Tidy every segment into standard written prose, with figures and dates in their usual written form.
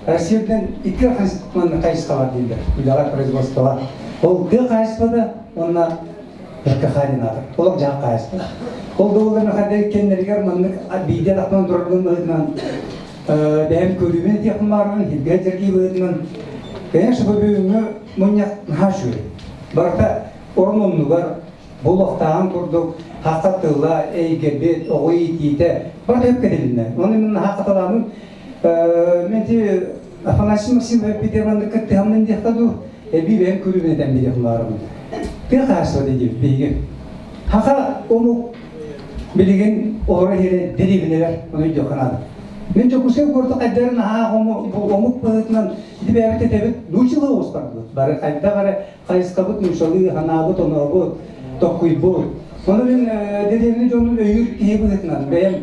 Россиядан икки манна хайысха бар дииллэр. Үлэҕэ производствоҕа. Ол тыа хаһайыстыбата уонна ЖКХ диэн аатыр. Олох дьаһах хаһайыстыба. Ол да буоллар Михаил кэннэригэр маннык биирдэ тахтан турарбын быһыытынан бэйэм көрүүбүн этиэхпин баарбын, хиргэ дьэргии быһыытынан конечно, бу бүгүҥҥү мунньах наһаа үчүгэй. Барыта орун оннугар булуохтааҕын курдук хахха тыла, эйгэбит, оҕо иитиитэ барыта өп кэтилиннэ. Оны мин наһаа хатылаамын мен ти Афанасий Максимович Петерманды кыттыһаммын диэхтэ дуу, эбии бэйэм көрүүбүн этэн биэриэх баарым. Тыа хаһаайыстыбата диэбит биһиги. Хаха омук билигин олоро иһэрэ дэриэбинэлэр, ону өйдүөххэ наада. Мин Дьокуускай куораты хайдары наһаа омук быһыытынан ити бэйэбит этэбит нууччалыы оҕустарбыт. Бары хайдах эрэ хайысхабыт нууччалыы санаабыт, онообут, токкуйбут. Ону мин дэриэбинэ дьонун өйүүр киһи быһыытынан бэйэм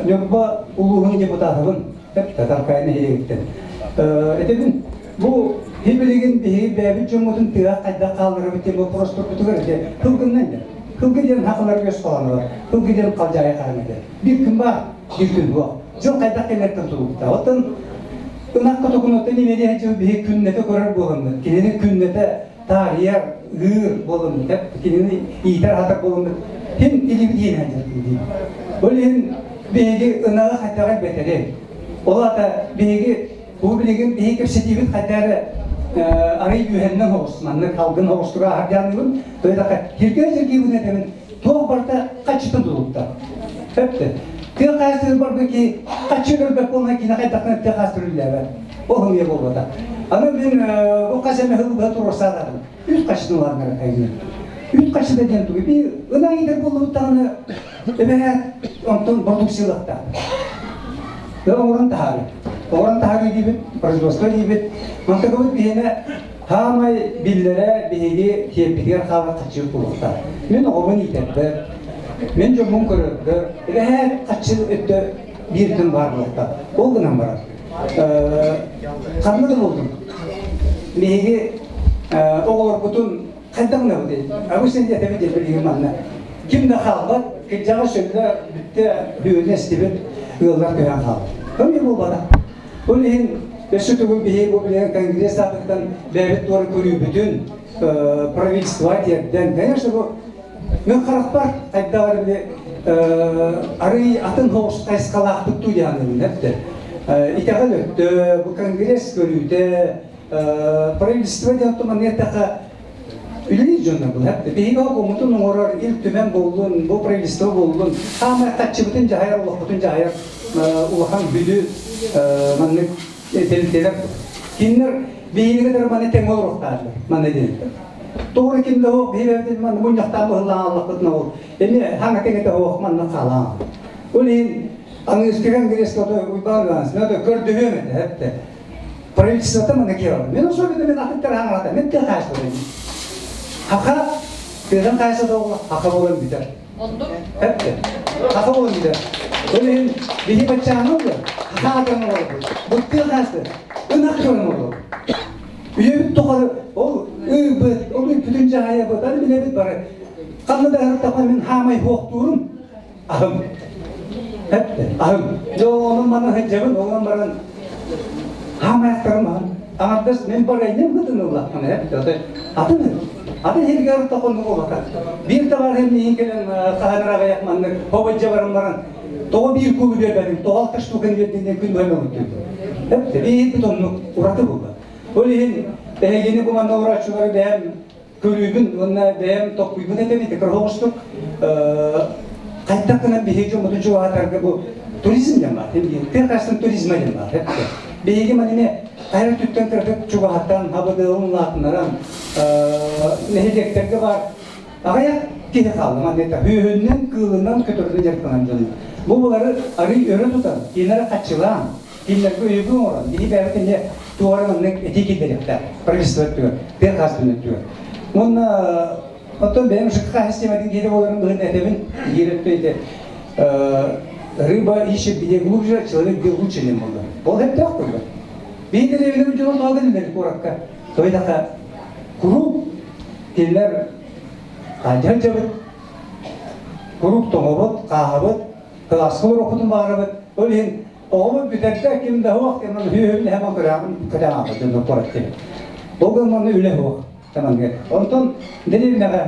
Ньурба улууһун депутатабын, Татаркай нэһилиэгиттэн. Этэбин, бу билигин биһиги бэйэбит дьоммутун тыа хайдах хаалларабыт диэн боппуруостарбытыгар ити кылгыннан диэн. Кылгы диэн хахалар үөс холонулар, кылгы диэн халдьаайы хаһан этэ. Биир күн баар, биир күн суох. Дьыл хайдах кэлэртэн тутулуктаах. Оттон ынах котокунуттан имэриэ дьыл биһи күннэтэ көрөр буоламмыт, кинини күннэтэ таарыйар, ыыр буоламмыт, кинини иитэр-аһатар буоламмыт, хин илибит иинэн дьаркын Ол иһин биһиги ынаҕы хайдаҕай бэтэри. Ол аата биһиги бу билигин биһиги кэпсэтиибит хайда эрэ арый үһэннэн оҕус, маннык халгын оҕустуга аһардианныгын, тойтаха хиргэ сиргиибин этэбин, туох барыта хаччытын тулукта. Өптө. Тыа хаастыыр барбы ки хаччы өлөрбөт буолна кини хайдахтан тыа хаастыр үллээбэт. Ол хымыйа буолбата. Аны мин бу хас эмэ сыл быһа туруорсаатаҕым. Үс хаччытын улаатыннара кайгын. Үт хаччыта диэн тугу? Би ынах иитэр буоллубут даҕаны эбэһээт онтон продукциялыахтаах. Оҥорон таһаарыы. Оҥорон таһаарыы диибит, производство диибит. Мантыкыбыт биһиэнэ хаамай биллэрэ биһиги тиэрбитигэр хаалар хаччы буолуохтаах. Мин оҕобун иитэрбэр, мин дьоммун көрөрбөр, эбэһээт хаччы өттө биир күн баар буолуохтаах. Ол гынан баран, ханна да буолдум, биһиги оҕолорбутун хайдах гынабыт обычно этэбит диэн билигин манна ким да хаалбат кырдьаҕас сөллө бүттэ бүөнэ эстибит ыаллар көһөн хаалбыт көмө буолбатах. Ол иһин өссө тугун биһиги бу билигин конгресс аатыттан бэйэбит туора көрүүбүтүн правительство тиэрдэн, конечно, бу мен харахпар хайдах эрэ арый атын соҕус хайысхалаахпыт дуу диэн эптэ. Итэҕэл өттө, бу конгресс көрүүтэ, правительство диэн туман эттэххэ үлэлиир дьоннор бұл эптэ. Биһиги омутун оҥорор Ил Түмэн буоллун, бу правительство буоллун, хаамай хаччыбытын дьаһайар, олохпутун дьаһайар улахан бүдү маннык тэрилтэлэр. Кинилэр биһиги кытары маны тэҥ олоруохтаахтар, манна диэн. Тоҕо ким да суох биһиги манна мунньахтаан быһыллаан аллахпытына ол эми хаҥа тэҥэтэ суох манна хаалаан. Ол иһин аныгыскы конгресска Уйбаан Иванович, надо көрдөһүөм этэ, эптэ. Правительствота манна киирэр. Мен особенно мен атын хаҥалата, мен тыа хаайсыбын. Хаха, тыадан хаайса да хаха болан бүтэр. Эптэ. Хаха болан бүтэр. Ол иһин биһи баччааҥҥа олор, хаха атан олорбут. Бу тыа хаайсы, ынах көрөн олор. Үйэбит тухары ол ыыбыт, ол үппүтүн дьаһайабыт, аны билэбит бары. Ханна да ыһыртахпына мин хаамай хуохтуурум, аһым. Эптэ, аһым. Дьэ онон маны сылдьабын, онон баран хаамайахтарым аһым. Аҥардас мен барайным гытын ыллахпына эптэ. Атын атын сиргэр тохонну буолбата. Биир табаарым миин кэлэн хаһан аҕыйах маннык хобойдьа баран баран тоҕо биир куулу биэрбэтим, тоҕо алта штуканы биэрдин диэн күн быһа мөҕүттүм. Эптэ, биир оннук ураты буолла. Ол иһин эһигини бу манна олорооччулары бэйэм көрүүбүн уонна бэйэм токкуйбун этэбин кыра хайдах гынан биһиги дьоммутун чугаһатарга бу туризм диэн баар. Тыа хаһаайыстыбатын туризма диэн баар. Биһиги манна хайа өттүттэн кыратык чугаһатан, хабыдыалын улаатыннаран нэһилиэктэргэ баар аҕыйах киһи хаалла. Манна үөһүнэн, кыылынан, көтөрүнэн дьарыктанан дьон. Бу булары арый өрө тутан, кинилэри хаччылаан, кинилэргэ өйөбүл оҥорон, биһи бэйэбит эмиэ туох эрэ маннык этии киллэриэхтээх правительство өттүгэр, тыа хаһаайыстыбатын өттүгэр. Уонна оттон бэйэм ЖКХ систематын киһитэ буоларым быһыытынан этэбин, биир өттө ити рыба ищет где глубже, человек где лучше диэн буолла. Ол сөптөөх буолла. Биһи дэриэбинэ дьоно тоҕо кэллилэр куоракка? Тойдаха куруук кинилэр хаадьан дьабыт, куруук тоҥобут, хааһабыт, кылааска олоруохпутун баҕарабыт. Ол иһин. Оҕобут бүтэрдэ, ким да суох, ким үһүн хэмэн көрөҕүн көтөҕө дьонно куорат. Ол гынан үлэ суох. Таманга. Онтон дэриэбинэҕэ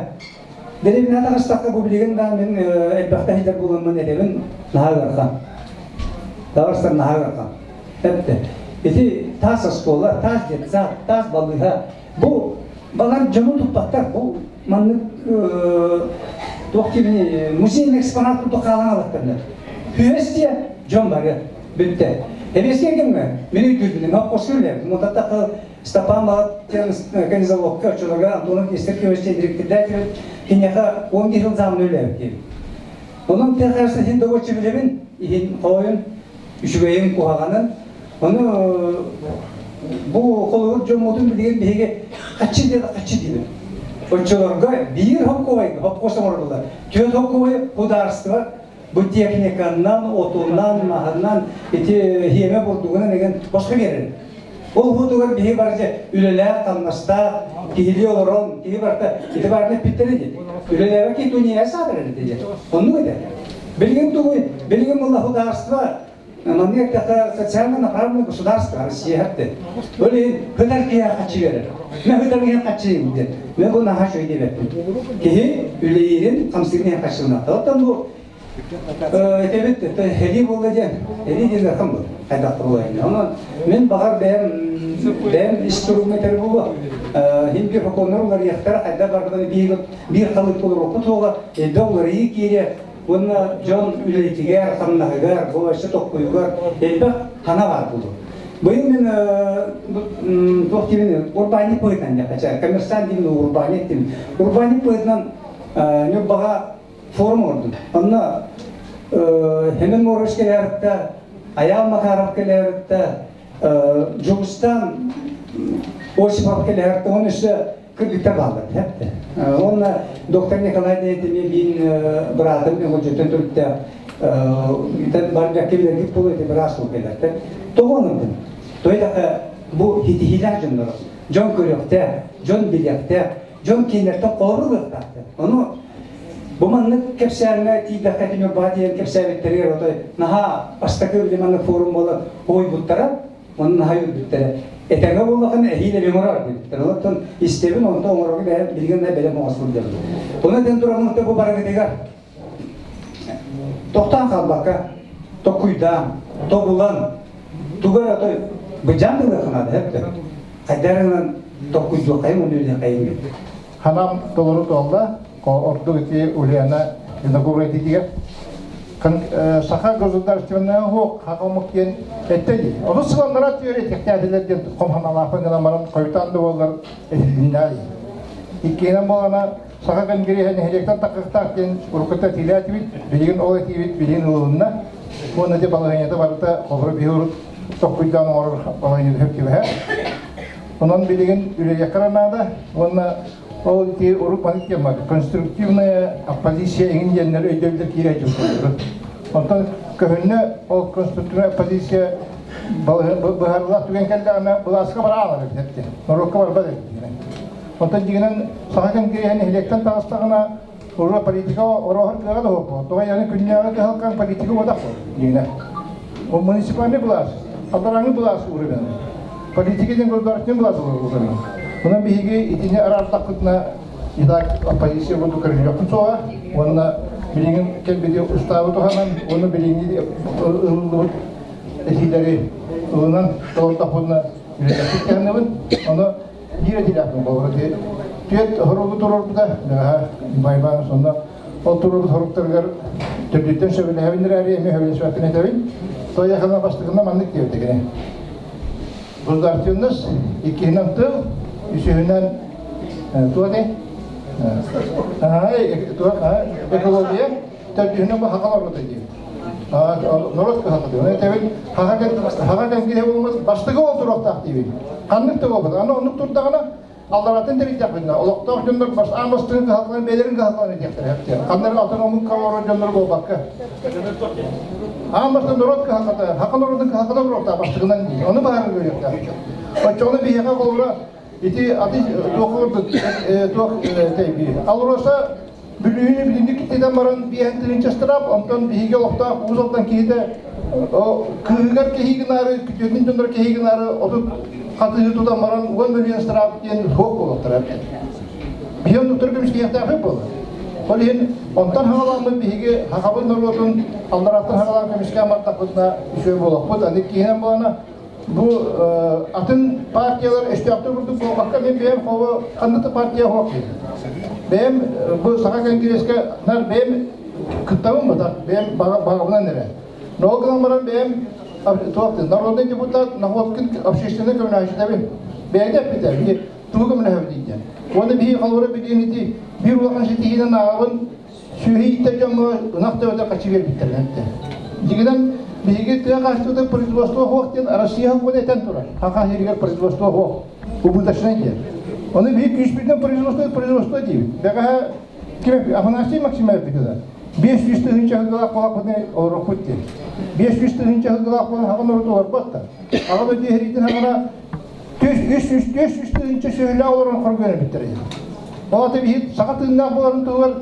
дэриэбинэҕэ таҕыстахха бу билигин да мин элбэхтэ иһитэр буоламмын этэбин наһаа ыарахан. Таҕыстар наһаа ыарахан. Эпте. Ити таас оскуола, таас детсад, таас балыыһа. Бу балар дьону туппаттар. Бу маннык туох диэбини музейный экспонат курдук хаалан алаттарна. Хүөстиэ дьон бары бүттэ. Эбиэскэ кэмҥэ мин өйдүүрбүнэн хоппоску үлэбит. Мутаттахы Степан Балатян конезаводка оччолорго Антонов Нестер Кимович директордаатыбыт киниэхэ 10 жыл замын үлээбит диэбит. Онон тыа иһин добоччу билэбин, иһин хоойун, үчүгэйин, куһаҕанын. Ону бу холобур дьоммутун билигин биһиги хаччы диэн хаччы диибит. Оччолорго биир хоккуой, хоппуос оҥороллор. Түөрт хоккуой худаарство бу техниканнан, отунан, маһынан, ити хиэмэ бурдугунан эгэн босхо биэрэр. Ол хуутугар биһи барыта үлэлээх, хамнастаах, киһилии олорон, киһи барыта ити барыта эппиттэрэ дии. Үлэлээбэт киһи туниа саатар эбит дии. Оннук этэ. Билигин тугуй? Билигин мулла худаарство маннык эттэххэ социально направленное государство Россия хатты. Ол иһин хытар киһи хаччы берер. Мен хытар киһи хаччы диэн. Мен бу наһаа үчүгэй диэбэппин. Киһи үлэлиирин, хамсыырын иһин хаччылына. Оттон бу этэбит һэлии буолла диэн, һэлии диэн ыарахан буолла. Хайдах буолла Онон мен баҕар бэйэм бэйэм ис туругум этэр буолуо. Хин бир хокуоннар уларыйахтара хайдах барбытын биир биир халык олоруохпут суоҕа, элбэх уларыйыы киириэ. Уонна дьон үлэтигэр, хамнаһыгар, бу өссө токкуйугар элбэх хана баар буолуо. Быйыл мин туох диибин урбаанньык быһыытынан диэххэ, коммерсант диибин урбаанньык диибин. Урбаанньык быһыытынан Ньурбаҕа форум оҥордум. Онно Хэмэн Морович кэлээриттэ, Айаал Макаров кэлээриттэ, Дьулустан Осипов кэлээриттэ, он өссө кыргыттар бааллар эпте. Уонна доктор Николай Деятельный биин быраатым өҥөлдьөтөн төрүттээх барбакка билэргит буолуо ити быраас ол кэлэртэн. Тоҕо онордум? Тойдаха бу хитиһиилээх дьоннор дьон көрүөхтээх, дьон билиэхтээх, дьон кинилэртэн холобур ылыахтаахтар. Ону бу маннык кэпсээҥҥэ тиийдэххэ Тимирбаа диэн кэпсээбиттэригэр отой наһаа бастакы били маннык форум буолан хойбуттара, Онно наһаа үөрбүттэрэ. Этэҥҥэ буоллахына эһиил эбиҥ оҥорор диэбиттэр. Оттон истэбин, онто оҥорорго бэйэм билигин да бэлэм оҥо сылдьабын. Ону этэн тураммын бу барыгытыгар тохтоон хаалбакка, токкуйдаан, тобулан, тугу эрэ отой быдьаан ылыахха наада эптэ. Хайдарынан токкуйдуоххайым, ону үлэхайым. Ханам толору туолла, ордук ити Ульяна Винокурова этиитигэр Саха государственная уһук хакамык диэн этте дии. Ону сыланнара түөрэ технээтилэр диэн хомханалаахпын гынан баран хойутаан да буоллар этилиннэ. Иккиһинэн буолана Саха Конгреһа нэһилиэктэн таххахтаах диэн уруккута этиилээтибит, билигин ол этиибит билигин ылылынна. Уонна ити балаһыанньата барыта холобура биһи урут токкуйдаан оҥорор балаһыанньата сөп түбэһэр. Онон билигин үлэлиэххэ наада уонна ол ити урут маннык диэн бар конструктивная оппозиция эҥин диэннэр өйдөбүллэр киирэ сылдьыбыттар. Онтон көһүннэ ол конструктивная оппозиция быһаарылаах түгэн кэллэҕинэ былааска бараалар эбит диэн норуокка барбат эбит. Онтон дьиҥинэн Саха Кэнгириэһэ нэһилиэктэн таҕыстаҕына уруо политика орооһор кыаҕа да суох. Тоҕо яны күннээҕи кыһалҕаҥ политика буолбатах дьиҥинэ. Ол муниципальный былаас, алларааҥы былаас уровень. Политика диэн государственный былаас уровень. Онон биһиги итини араартахпытына и так оппозиция курдук көрүлүөхпүт суоҕа. Уонна билигин кэлбити устаабы туһанан, уонна билиҥҥи ылыллыбыт этиилэри ылынан толордохпутуна үлэлэппит кыһанныбын. Ону биир этилээхпин болор түөрт хоругу туруорбута бэҕэһээ Байбаан сонно ол туруорбут хоруктарыгар төрдүттэн сөбүлэһэбин эрээри эмиэ сөбүлэспэппин этэбин тояхына бастакына маннык диэбитэ кини государственность иккиһинэн тыл үсүһүнэн туох этэй экология төрдүһүнэн бу хахал орбута диэбит норуот кыһалҕата Оны этэбин хаха кэҥкиһэ буолмас бастакы ол туруохтаах диибин ханнык да буолбат аны оннук турдаҕына алларатын тэрийдэхпитинэ олохтоох дьоннор бас аан бастыҥы кыһалҕаларын бэйэлэрин кыһалҕаларын этиэхтэрэ ханнары атын омукка олорор дьоннор буолбакка аан бастан норуот кыһалҕата хаха норуотун кыһалҕата туруохтаах бастыгынан дии ону баһаарар үөрүөхтээх оччоҕуна биһиэхэ холобура ити аты туох курдук туох тэйби алроса Бүлүүнү билинник киттитэн баран биэһэн тыһыынча ыстыраап, онтон биһиги олохтоох Уус Алдан киһитэ Кыыһыгар кэһии гынаары, күтүөтүн дьоннор кэһии гынаары 30 хатыһы тутан баран 10 мөлүйүөн штраф диэн суох буолуохтара. Биһи оннуктары көмүскэйиэхтээхпит буолар. Ол иһин онтон хаҕаламмыт биһиги хахабыт норуотун алларааттан хаҕалаан көмүскээн бардахпытына үчүгэй буолуохпут. Аны иккиһинэн буолана бу атын партиялар өстөөхтөр курдук буолбакка мен бэйэм холо ханнык да партия суох бэйэм бу Саха Кэнгириэскэ нар бэйэм кыттабын бата бэйэм баҕабынан эрэ. Но ол гынан баран бэйэм туох народный депутат Находкин общественный көмөлөһүчүтэбин. Бэйэтэ эппитэ тугу көмөлөһөбүт диэн. Уонна биһи холобура билигин ити биир улахан ситиһиинэн ааҕабын сүөһү ииттэр дьоҥҥо ынах төбөтө хаччы биэрбиттэрин эттэ. Дьигинэн биһиги тыа хаһаайыстыбата производство суох диэн Россия һокуона этэн турар. Хаха сиригэр производство суох. Убыточнай диэн. Ону биһи күүспүтүнэн производство производство диибит. Бэҕэһээ ким Афанасий Максимов эппитэ 500 тыһыынча сылгылаах буолахпытына олоруохпут диэн. 500 тыһыынча сылгылаах буолан хаҕын орут олорбот да. Аҕа дойду сэриитин хаҕына 300 тыһыынча сүөһүлээх олорон хоргуйан эбиттэр. Ол ата биһи саха тыыннаах буоларын туһугар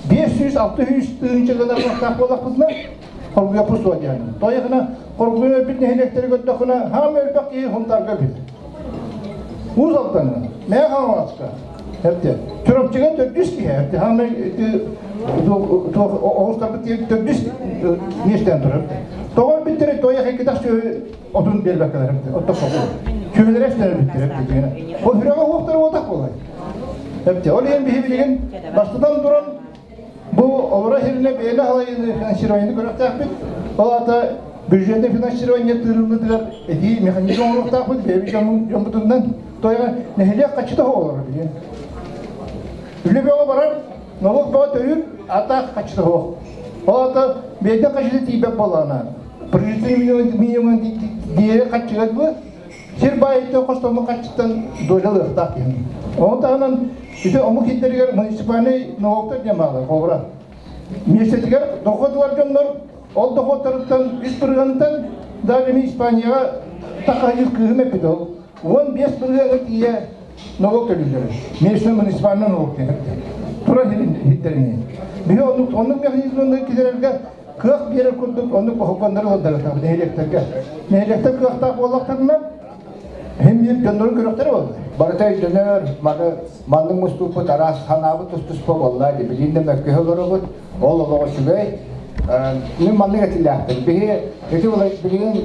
500-600 тыһыынча гынар кыахтаах буоллахпытына хоргуйаппыт суох диэн. Тойохына хоргуйан өлбүт нэһилиэктэри көрдөххүнэ хаама элбэх киһи Хунтарга өлбүт. Уус Алдаҥҥа, Мэҥэ Хаҥаласка, эптэ. Чурапчыга төрдүс киһи, эптэ. Хаама оҕустарбыт төрдүс миэстээн турар. Тоҕо өлбүттэрэ тойох иккитэх сүөһү отун биэрбэккэлэр эбит оттоппокко сүөһүлэрэ эстэр эбиттэр эбит ол сүрэҕэ уохтара уотах буолай эбит ол иһин биһи билигин бастатан туран бу олоро сиринэ бэйэни халайыыны финансированиены көрүөхтээхпит ол аата бюджетный финансирование тыырыллытыгар этии механизм оҥоруохтаахпыт бэйэбит дьоммутунан тойга нэһилиэк хаччыта олорор билигин үлэ бөҕө барар налог бөҕө төлүүр ата хаччыта суох ол аата бэйэтэ хаччыта тиийбэт буоллаҕына Прожиточный минимум диэри хаччыгар бу сир баайыттан хостоммут хаччыттан доля ылыахтаах киһи. Ону таһынан ити омук сирдэригэр муниципальный налогтар диэн бааллар, холобура. Миэстэтигэр дохуот ылар дьоннор ол дохуоттарыттан 3 бырыһыантан даже мин Испанияҕа таххайыр кыыһым эппит ол 15 бырыһыаҥа тиийэ налог төлүүллэр. Местный муниципальный налог диэн. Тура сирдэринии. Биһи оннук оннук механизмны киллэрэргэ кыах биэрэр курдук оннук оһукканнары ылдарытабыт нэһилиэктэргэ. Нэһилиэктэр кыахтаах буоллахтарына, хим биир дьоннорун көрөхтөрө буолла. Барыта өйдөнөр, маны маннык мустууппут араас санаабыт тус-туспа буолла, билигин да мөккүһэ олоробут, ол олоҕо үчүгэй. Мин маннык этилээхпин. Биһи ити билигин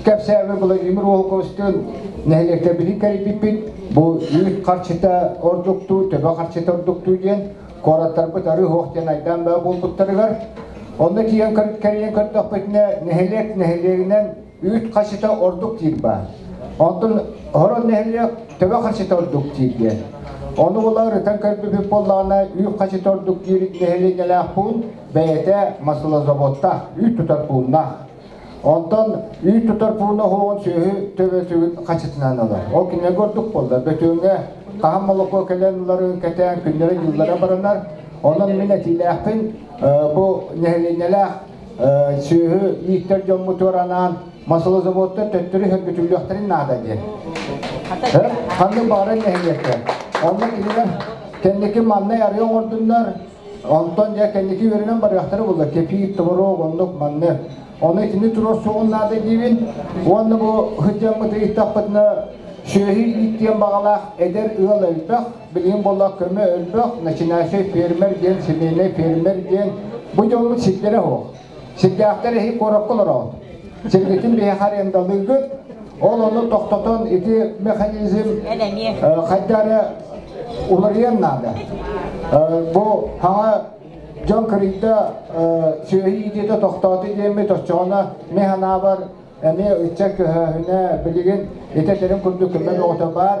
кэпсээбит Владимир Волковичтыын нэһилиэктэрбитин кэрийбиппит. Бу үүт харчыта ордуктуу, төбө харчыта ордуктуу диэн куораттарбыт арыы суох диэн айдаан баа буолбуттарыгар онно тиийэн кэрийэн көрдөхпүтүнэ нэһилиэк нэһилиэгинэн үүт харчыта ордук диир баар. Онтон хорон нэһилиэк төбө харчыта ордук диир диэн. Ону була ырытан көрбүпүт буоллаҕына үүт харчыта ордук диир нэһилиэнньэлээх пуун бэйэтэ маслозаводтаах, үүт тутар пууннаах. Онтон үүт тутар пууна оһоҕун сүөһү төбөтүгүн хачытынан ылар. Ол кинилэргэ ордук буолла. Бөтүөҥҥэ хаһан молоко кэлэн ыларын кэтээн күннэрэ дьыллара баранар. Онон мин этиилээхпин бу нэһилиэнньэлээх сүөһү ииттэр дьоммутугар анаан маслозаводтар төттөрү сөргүтүллүөхтэрин наада диэн. Ханнык баҕарар нэһилиэккэ. Онно кинилэр кэнники маннай арыы оҥордуннар, онтон дьэ кэнники үөрэнэн барыахтара буолла. Кефир, творог, оннук манны. Ону итини туруорсуоҕун наада диибин. Уонна бу сылдьаммыт ыйыттахпытына сүөһү ииттиэн баҕалаах эдэр ыал элбэх, билигин буолла көмө элбэх, начинающий фермер диэн, семейный фермер диэн бу дьоммут сирдэрэ суох. Сирдээхтэр эһи куоракка олороҕут. Сиргитин биһиэхэ арендалыыгыт. Ол ону тохтотон ити механизм хайда эрэ уларыйан наада. Бу хаҥа дьон кырыйда сүөһү иитиитэ тохтоото диэммит оччоҕуна мин санаабар эмиэ ыччат көһөөһүнэ билигин итэтэрин курдук көмө бөҕөтө баар.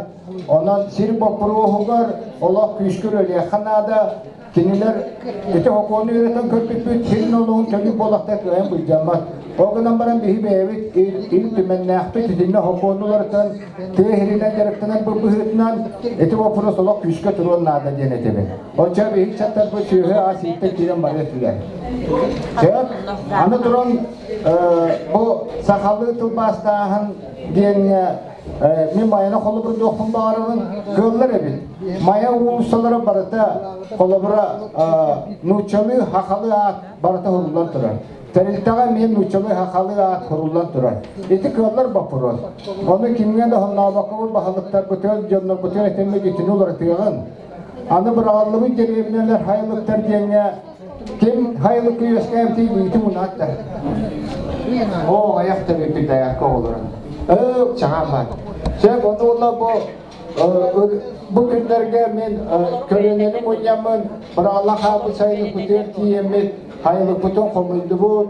Онон сир боппуруоһугар олох күүскэ үлэлиэххэ наада. Кинилэр ити сокуону үөрэтэн көрбүппүт сир нолугун төлүүр буолахта кыайан былдьаммат. Ол гынан баран биһи бэйэбит Ил Түмэннээхпит итиннэ сокуонулартан тыа сиринэн дьарыктанар быһыытынан ити боппуруос олох күүскэ туруон наада диэн этэбин. Оччо биһиги чаттарбыт сүөһү ас ииттэн киирэн барыа этилэр. Сөп. Аны туран бу сахалыы тылбаастааһын диэҥҥэ мин майаны холобурдуохпун баҕарабын. Кыаллар эбит. Майа уулуссалара барыта холобура нууччалыы, хахалыы аат барыта хуруллан турар. Тэрилтэҕэ эмиэ нууччалыы сахалыы аат суруллан турар. Ити кыаллар боппуруос. Ону кимҥэ да хоннообокко баһылыктарбытыгар, дьоннорбутугар этэммит итини уларытыаҕын. Аны быраҕыллыбыт дэриэбинэлэр хайылыктар диэҥҥэ ким хайылыкка үөскээбитий илиитин мунааттар. Оо, айах тэбиппит айахка оҕолорун. Ök чаҥаан баар. Сөп, ону уонна бу бу күннэргэ мин көлүөнэни мунньаммын быраҕыллан хаалбыт сайылыкпытыгар тиийэммит сайылыкпытын хомуйдубут,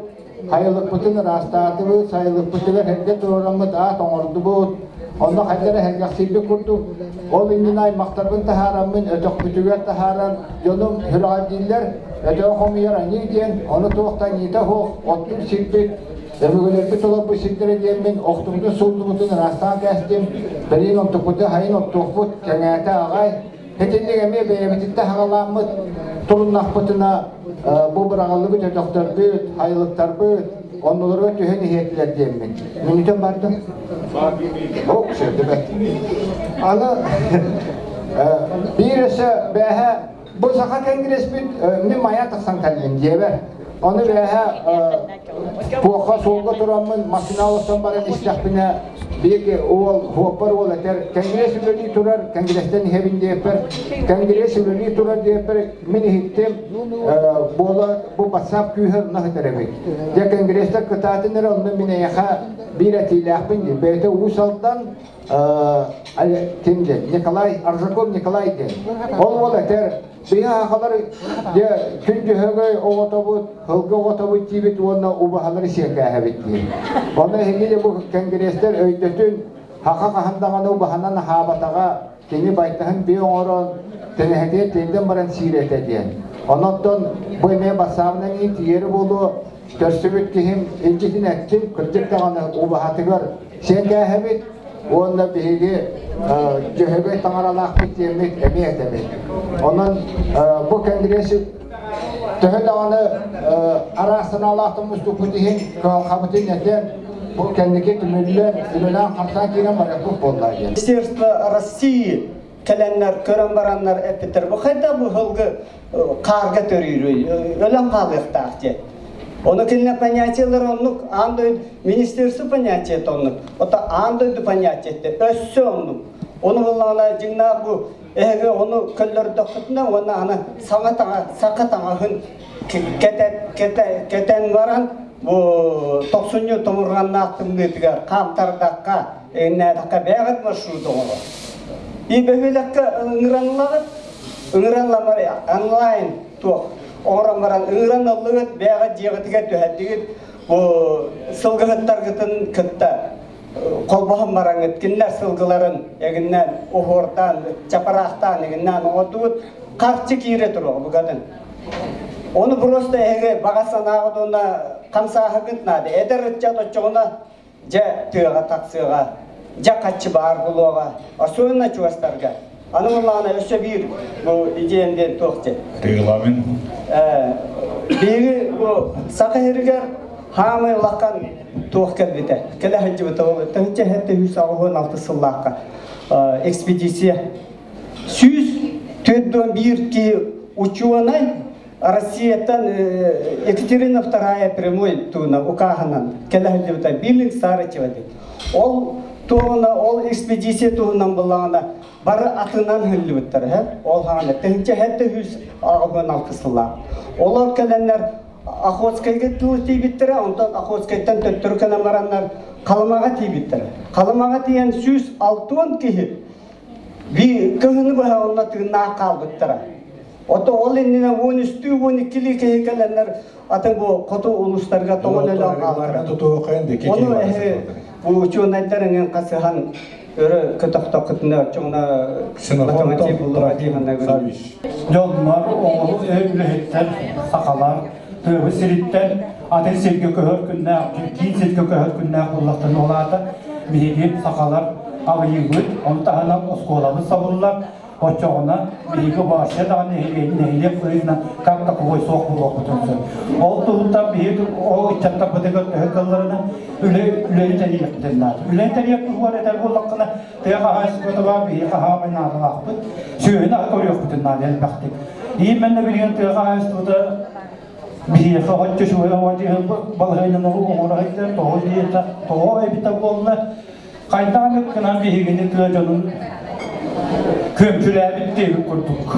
сайылыкпытын ыраастаатыбыт, сайылыкпытыгар эргэ туруораммыт аат оҥордубут. Онно хайда эрэ сэргэхсийбит курдук. Ол иннинэ аймахтарбын таһаараммын өтөхпүтүгэр таһааран дьонум сүрэҕэлдииллэр, өтөҕү хомуйар аньыы диэн, ону туох да аньыыта суох, оттуур сирбит, өбүгэлэрбит олорбут сирдэрэ диэммин охтубутун сууллубутун ыраастаан кээстим. Бэлиин онтукпутун хайын оттуохпут, кэҥээтэ аҕай. Итинник эмиэ бэйэбититтэн саҕалааммыт туруннахпытына бу быраҕыллыбыт өтөхтөрбүт, хайылыктарбыт оннуларыгар түһэн иһиэтилэр диэммин. Мүнүүтэн бардым. Ок, сөптөбөт. Аны биир өссө бээһэ бу саха кэнгирэспит мин майа тахсан кэллим диэбэр. Ону бээһэ туохха суолга тураммын массыына олорсон баран истэхпинэ биир уол хуоппар уол этэр кэнгириэс үлэлии турар кэнгириэстэн иһэбин диэппэр кэнгириэс үлэлии турар диэппэр мин иһиттим буола бу батсаап күүһэ онно сытар эбит дьэ кэнгириэстэр кытаатын эрэ онно мин эйиэхэ биир этиилээхпин диир бэйэтэ Уус Алдан ким диэн Николай Аржаков Николай диэн ол уол этэр Биһи сахалар дьэ күн дьөһөгөй оҕотобут, һылгы оҕотобут диибит уонна убаһалары сиэкээһэбит диир. Ону эһиги дьэ бу кэнгириэстэр өйдөтүн, саха хаһан даҕаны убаһанан аһаабатаҕа, кини байтаһын биэ оҥорон, тэнэһэтигэр тиэрдэн баран сиир этэ диэн. Онон бу эмиэ бассаабынан иин тиийэрэ буолуо, көрсүбүт киһим илдьитин эттим, кырдьык даҕаны убаһатыгар сиэкээһэбит, уонна биһиги Дьөһөгөй таҥаралаахпыт диэммит эмиэ этэбит. Онон бу кэнгириэс төһө даҕаны араас санаалаах муступпут иһин кыһалҕабытын этэн, бу кэнники түмүллэн, үлэлээн-хамсаан киирэн барыахпыт буолла диэн. Министерство России кэлэннэр көрөн бараннар эппиттэр бу хайда бу сылгы хаарга төрүүрүй өлөн хаалыахтаах диэн. Ону кинилэр понятиелар оннук, аан дойду министерство понятиета оннук, ото аан дойду понятиета өссө оннук. Ону буллаҕына дьиҥнээх бу эһиги ону көллөрдөххүтүнэ уонна аны саҥа таҥа саха таҥаһын кэтэн баран бу тохсунньу томурҕаннаах тымныытыгар хаамтардахха иннээтэххэ бэйэҕит маршрут оҥорор. И бөһүөлэккэ ыҥыранылаҕыт, ыҥыранламар онлайн туох оҥорон баран ыҥыран ыллыгыт, бэйэҕит дьиэҕитигэр түһэрдигит, бу сылгыһыттаргытын кытта холбоһон бараҥыт, кинилэр сылгыларын эгиннээн уһуордаан, чапараахтаан эгиннээн оҥордугут, харчы киирэ туруоҕа букатын. Ону просто эһиги баҕа санааҕыт уонна хамсааһыгыт наада. Эдэр ыччат оччоҕуна дьэ тыаҕа тахсыаҕа, дьэ хаччы баар буолуоҕа, особенно чугастарга. Аны буоллаҕына өссө биир бу идеям диэн туох диэн. Регламент. Биһиги бу Саха сиригэр хаамай улахан туох кэлбитэ. Кэлэ сылдьыбыта ол 1776 сыллаахха экспедиция. 141 киһи учуонай Россияттан Екатерина Вторая прямой туна укааһынан кэлэ сылдьыбыта Биллинг Сарычева диэн. Ол туһуна ол экспедиция туһунан буллаҕына бары атынан сылдьыбыттар һэ ол хаана 1776 сыллаах. Олор кэлэннэр Охотскайга тыл тиийбиттэрэ, онтон Охотскайтан төттөрү кэлэн бараннар Халымаҕа тиийбиттэрэ. Халымаҕа тиийэн 160 киһи би кыһыны быһа онно тыыннаах хаалбыттара. Ото ол иннинэ 13-түү 12-лии киһи кэлэннэр атын бу хоту улуустарга тоҕон өлөн хааллара. Ону эһи бу учуонайдар эҥин хасыһан өрө көтөхтөххүтүнэ оччоҕуна Ксенофонтов Савич. Дьоннор, оҕолу үлэһиттэр, сахалар тыабы сириттэн атын сиргэ көһөр күннээх, киин сиргэ көһөр күннээх буоллахтарын ол аата биһиги сахалар аҕыйыыбыт, ону таһынан оскуолабыт сабыллар, Оччоҕуна биһиги вообще даҕаны нэһилиэк быһыытынан как таковой суох буолуохпутун сөп. Ол туһуттан биһиги ол ыччаттарбытыгар төһө кыалларынан үлэ үлэни тэрийиэхпитин наада. Үлэни тэрийэр туһугар этэр буоллаххына, тыа хаһаайыстыбата баар биһиги хаһаамай наадалаахпыт, сүөһүнү көрүөхпүтүн наада элбэхтик. Именно билигин тыа хаһаайыстыбата Биһиэхэ оччо үчүгэй балаһыанньаны оҥоро сылдьар, тоҕо диэтэ, тоҕо эбитэ буолла, хайдах эмит гынан биһигини тыа дьонун күөмчүлээбит диэбит курдук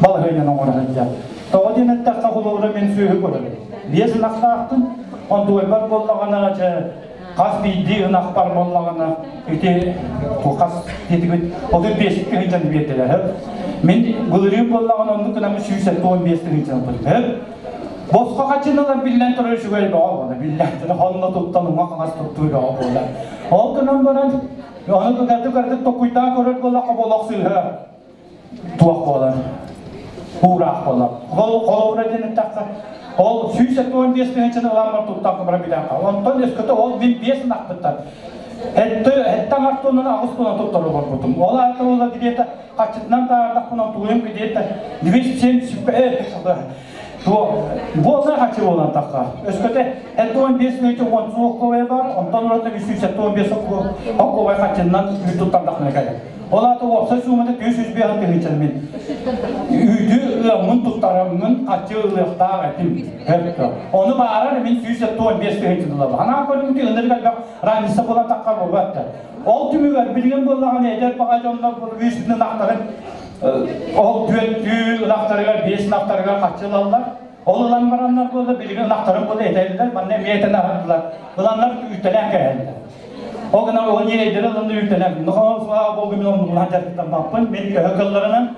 балаһыанньаны оҥоро сылдьар. Тоҕо диэн эттэххэ, холобура мин сүөһү көрөбүн. Биэс ынахтаахпын, онтуойбар буоллаҕына, чэ, хас биирдии ынахпар буоллаҕына, ити хас диэтигит 35 тыһыынчаны биэрдилэр. Мин былырыын буоллаҕына оннук гынан 175 тыһыынчаны ылбытым. Босхо хаччыналар биллэн турар үчүгэй бөҕө буолар. Биллэн турар хонно туттан уҥа-хаҥас туттуу бөҕө буолар. Ол гынан баран, ону кырдык-кырдык токуйдаан көрөр буоллахха, болох сыыһа туох буолар, уураах буолар. Холобура диэн эттэххэ, ол 175 тыһыынчаны ылан бар туттан бара бүтэн хаал. Онтон өскөтө ол мин биэс ынахпыттан эттэ артуонан аҕыс туонан туттар олорбутум. Ол аата ол где-то хаччытынан таардахпына туйум где-то 270 туох буолна хаччы буолан тахха. Өскөтө 75 тыһыынча 10 суох бар, онтон ураты 375 хокковай хаччыннан үүт туттардахпына кэлэр. Ол аата уопсай суумата 205 тыһыынча мин үүтү ыаммын туттараммын хаччы ылыахтаах этим. Ону баарар мин 175 тыһыынча ылабын. Ханаа көрүҥүтү ынырык элбэх разница буолан таххар буолбатта. Ол түмүгэр билигин буоллаҕына эдэр баҕа дьоннор үс ынахтарын ол түөртүү ынахтарыгар, биэс ынахтарыгар хаччы ылаллар. Ол ылан бараннар буолла билигин ынахтарын буолла этэллэр, манна эмиэ этэн аһардылар. Ыланнар үүттэлээн кэһэллэр. Ол гынан ол ньирэйдери ыланнар үүттэлээн. Нохоо суаа болгу мен оннугунан дьарыктаммаппын. Мен төһө кылларынан